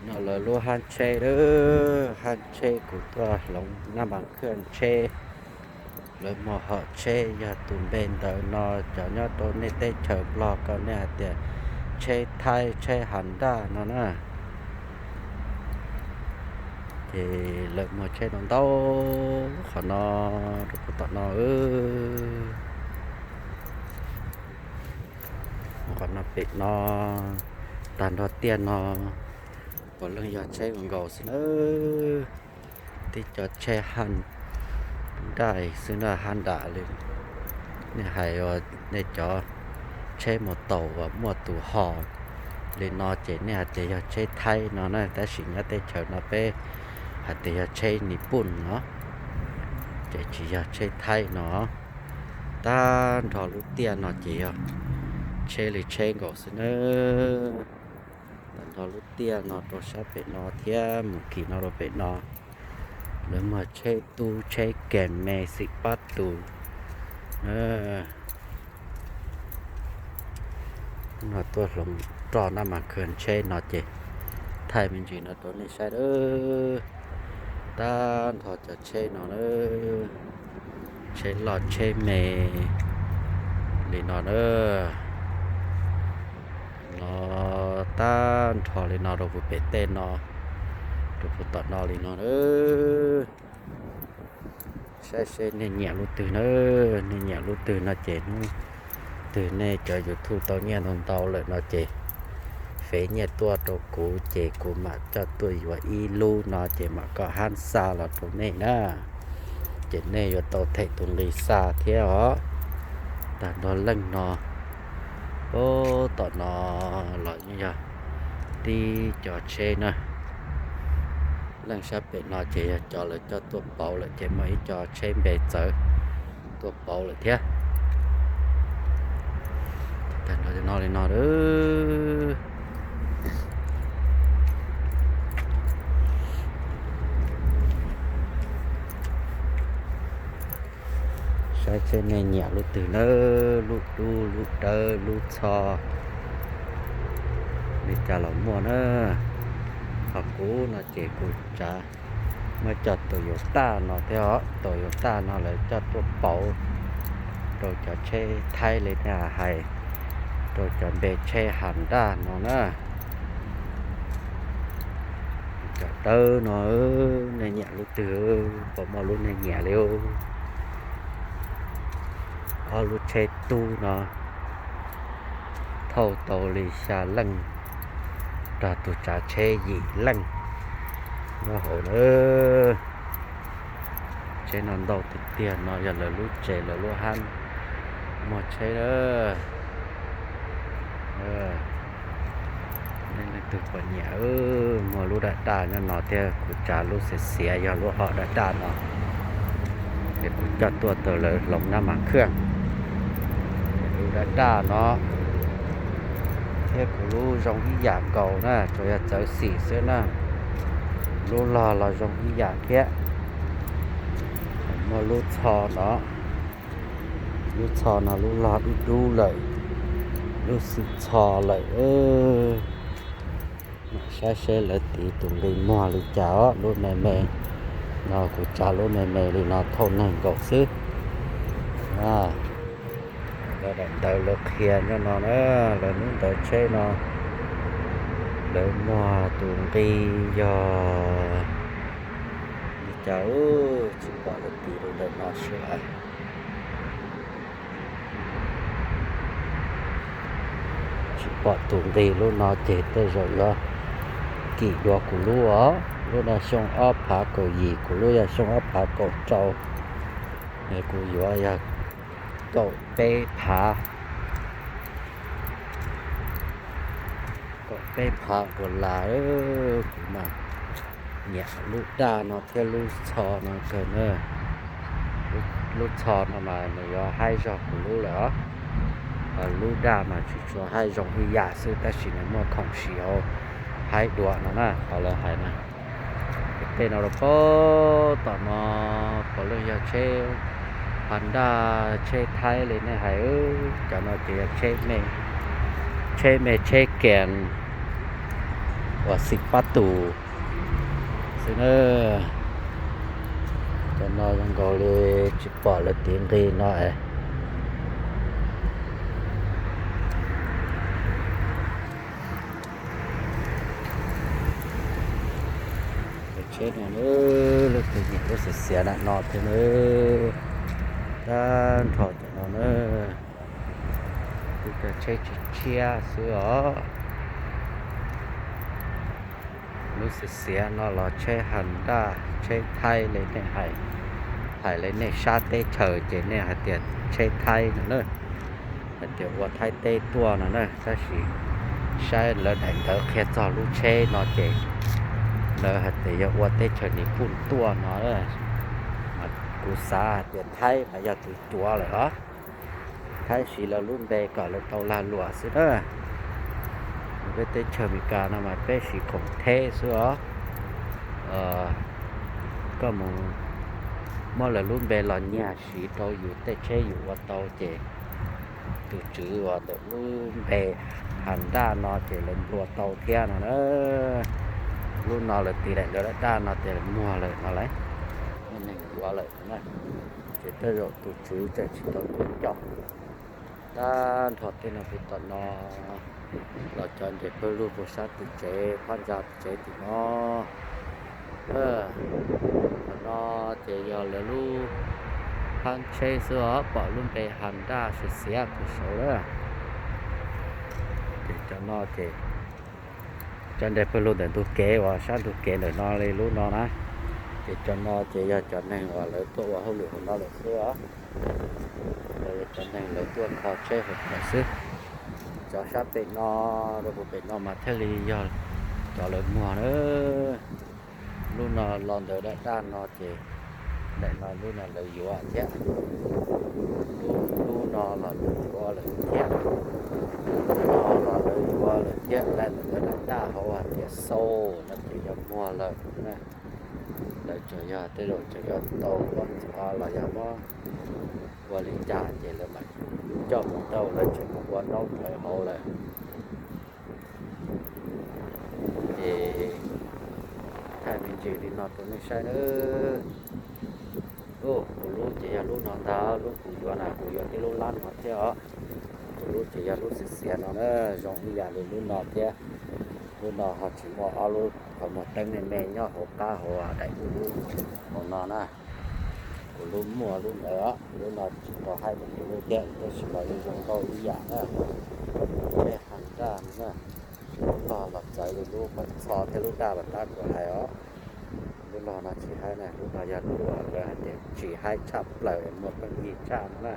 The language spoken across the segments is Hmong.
No lawv lub hab tsheb, hab tsheb kuv tuaj hloov naj mas khaj tsheb. Lawv muag hom tsheb yog tus npe ntawd no, cov nyob rau nej teb chaws Nplog ko nej hais tias tsheb Thaib tsheb Has Daj no na. Ces lawv muag tsheb ntau ntau qhov no rau puag tom no. Qhov no pem no, tag nrho tiaj no puav leej yog tsheb nkaus xwb na. Tib cov tsheb Has Daj xwb na, Has Daj li nej hais, nej cov tsheb mus taus uas muaj tus ho li no ces nej hais tias yog tsheb Thaib no na, tab sis nyob teb chaws no peb hais tias yog tsheb Nyij Pooj no, ces tsis yog tsheb Thaib no. Tag nrho lub tiaj no ces yog tsheb li tsheb nkaus xwb na. Tag nrho lub tiaj no rau sab pem no thiab mus kis no rau pem no, lawv muag tsheb tub tsheb keg me xim pab tus na. No tuaj hloov roj naj mas khaj tsheb no ces thaij me ntsis no rau nej saib a. Tag nrho cov tsheb no na, tsheb loj tsheb me li no na. No tag nrho li no rau puag pem tej no, rau puag tom no li no na. Saib seb nej nyiam lub twg na, nej nyiam lub twg no ces hnub twg nej cov YouTube tau nyiaj ntau ntau lawm no ces fev nyiaj tuaj rau kuv ces kuv mam coj tuaj yuav ib lub no ces mam kom hab xa los rau nej na. Ces nej yuav tau them tus nqi xa thiab os. Tag nrho leej no, puag tom no los yeej yog tib cov tsheb na. Leej sab pem no ces yog cov lawv coj tuaj pauv lawm ces muaj ib co tsheb npe txawv tuaj pauv lawm thiab. Tag nrho no li no. Saib seb nej nyiam lub twg na, lub dub lub dawb lub txho li cas los muaj na. Ho kuv no ces kuv tsav muab cov Toyota no thiab os, Toyota no lawv coj tuaj pauv rau cov tsheb Thaib li nej hais, rau cov npe tsheb Has Daj no na. Cov dawb no, nej nyiam lub twg, puas muaj lub nej nyiam li. Ob lub tsheb tub no thauj tau li xya leej, rau tus tsav tsheb yim leej nyob hauv na. Tsheb no ntau tiag tiag no yog lawv lub tsev lawv lub hab muag tsheb na. Nej leej twg puas nyiam, muag lub daj daj nyob no thiab kuv tsav lub xiav xiav yog lub ho daj daj no. Ces kuv coj tuaj rau lawv hloov nab mas khaj. Lub daj daj no thiab kuv lub zoo ib yam nkaus na, tsuas yog txawv xim xwb na. Lub log los zoo ib yam thiab. Muaj lub txho no, lub txho no lub log dub dub lawm, lub xim txho lawm. Mam saib seb lawv tiv tus nqi muag li cas os. Lub me me no kuv tsav lub me me li no thauj neeg nkaus xwb. Lawv daim ntawv lawv qhia nyob no na, lawv lub ntawv tsheb no lawv muag tus nqi yog li cas, tsis pom lawv tiv rau ntawm no sub as. Tsis pom tus nqi lub no ces tej zaum yuav kim dua kuv lub os. Lub no xyoo ob phav kaum yim, kuv lub yog xyoo ob phav kaum rau, es kuv yuav yog kaum peb phav, kaum peb phav nkaus las. Kuv mas nyiam lub daj no thiab lub txho no kawg na. Lub txho no mas nws yuav haib zog kuv lub lawm os. Lub daj mas tsuas tsuas haib zoo ib yam xwb tab sis nws muaj khoom siv haib dua no na, qhov lawv hais na. Tej no rau puag tom no puav leej yog tsheb Honda, tsheb Thaib li nej hais. Cov no ces yog tsheb me, tsheb me tsheb kees, uas xim pab tus xwb na. Cov no zoo nkaus li tsis pom lawv tiv nqi no es. Cov tsheb no, lub twg nyiam lub xiav xiav na no thiab na. Tag nrho cov no na, lub cov tsheb tshiab tshiab xwb os. Lub xiav xiav no los tsheb Honda, tsheb Thaib li nej hais, hais li nej sab teb chaws ces nej hais tias tsheb Thaib no na, hais tias ua Thaib teb tuaj no na. Tab sis saib lawv daim ntawv qhia txog lub tsheb no ces lawv hais tias yog ua teb chaws Nyij Pooj tuaj no. Mas kuv xav hais tias Thaib mas yog tus cuav lawm os. Thaib siv lawv lub npe kom lawv tau lag luam xwb na. Peb teb chaws Amelikas no mas peb siv khoom theb xwb os. Koj mus muab lawv lub npe los nyiag siv rau yus tej tsheb yus ua tau ces tus tswv uas ntawm lub npe Honda no ces lawv nplua tau thiab no na. Lub no lawv tiv daim ntawv daj daj no ces lawv muag lawm no lauj. Muaj neeg yuav lawm na. Ces tej zaum tus tswv tseem tsis tau tuaj coj. Tag nrho tej no puag tom no los cov nres pawg lug puag sab tim tsev, phab ntsa tim tsev tim no. Qhov no ces yog lawv lub phab tsheb xwb os, pom lub npe Honda xiav xiav puag saud lawm. Ces cov no ces cov nres pawg lug ntawm ntug kev uas sab ntug kev ntawm no li lub no na. Ces cov no ces yog cov neeg uas lawv tuaj ua hauj lwm hauv no lawm xwb os. Cov neeg lawv tuaj kho tsheb hauv no xwb. Cov sab pem no rau puag pem no mas thiaj li yog cov lawv muag na. Lub no los ntawv daj daj no ces daim no lub no lawv yuav thiab. Lub, lub no los lawv yuav lawm thiab. Lub no los lawv yuav lawm thiab, daim ntawv daj daj hauv hais tias sold no ces yog muag lawm na. Lawv tseem yog tej zaum tseem yog tau muab ntxuav los yog muab ua li cas ces lawv mam coj mus tau, lawv tseem mus ua ntaub ntawv hauv lawm. Ces thaij me ntsis li no rau nej saib nawb. Kuv lub ces yog lub no ntag, lub kuv yuav na, kuv yuav tib lub lab no thiab os. Kuv lub ces yog lub xiav xiav no na, zoo ib yam li lub no thiab. Lub no ho tsis muaj ob lub qhov muag teeb me me nyob hauv qab hauv daim lub hauv no na. Kuv lub muaj lub ntawd, lub no tsis tau haib tus lub thiab, tab sis mas zoo nkauj ib yam na. Tsheb Honda na, lub log los txawv li lub qhov txho thiab lub daj los tab kuv hais os. Lub log no tsis haib na, lub no yog lub uas lawv hais tias tsis haib tshaj plaws, muaj peev yig tshaj no na.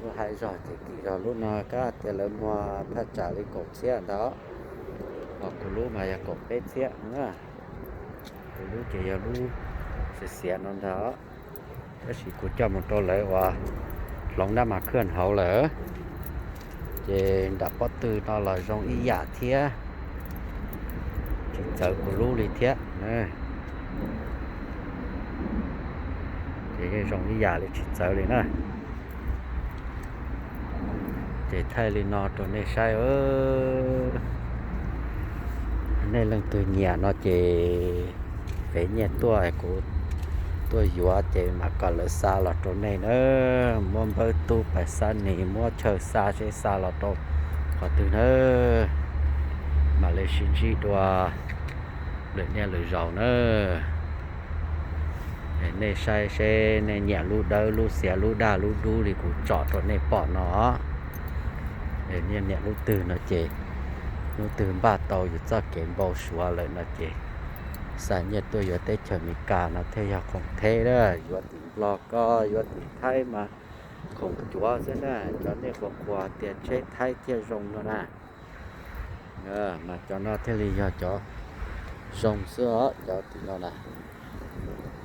Lub haib zog ces kim zog lub no, kab tias lawv muag thaj tsam li kaum txhiab ntag, hos kuv lub mas yog kaum peb txhiab na. Kuv lub ces yog lub xiav xiav no ntag, tab sis kuv coj mus rau lawv uas hloov dab mas khwj hauv lawm. Ces nram pob tw no los zoo ib yam thiab, tsis txawv kuv lub li thiab. Ces yeej zoo ib yam li tsis txawv li na. Ces thaij li no rau nej saib. Nej leej twg nyiam no ces fev nyiaj tuaj, kuv tuaj yuav ces mam kom lawv xa los rau nej na. Muab npawb tub pais xa nis, muab chaw xa seb xa los rau qhov twg na, mam li sib ntsib dua lwm niaj lwm zaus na. Nej saib seb nej nyiam lub dawb lub xiav lub daj lub dub li kuv tsom rau nej pom no. Nej nyiam lub twg no ces, lub twg npaj tau yus txoj kev npau suav lawm no ces xa nyiaj tuaj yuav teb chaws Amelikas no thiaj yog khoom theb na. Yuav tim Nplog ko yuav tim Thaib mas khoom cuav xwb na. Cov nej qhuas qhuas tias tsheb Thaib thiaj zoo no na. Mas cov no thiaj li yog cov zoo xwb os, cov tim no na.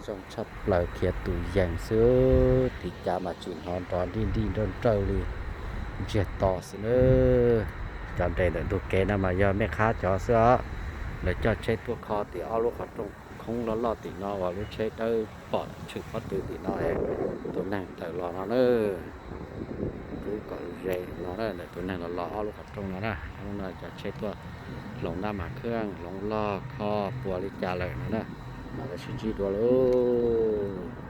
Zoo tshaj plaws, khiav tus yees xwb, tiv cav mas tsis hnov nrov nrij nrij nrawj nrawj li, ntsiag to xwb na. Cov nres ntawm ntug kev no mas yog mej qhab cov xwb os. Lawv coj tsheb tuaj kho tim ob lub qhov rooj khoob loj loj tim no uas lub tsheb dawb pom tshwm pob tw tim no, tus neeg tawm los no na. kom ze no na, ntawm tus neeg los los ob lub qhov rooj no na. Ob lub no cov tsheb tuaj hloov ntab mas khab hloov log kho puas li cas lawm no na. Mam li sib ntsib dua lauj.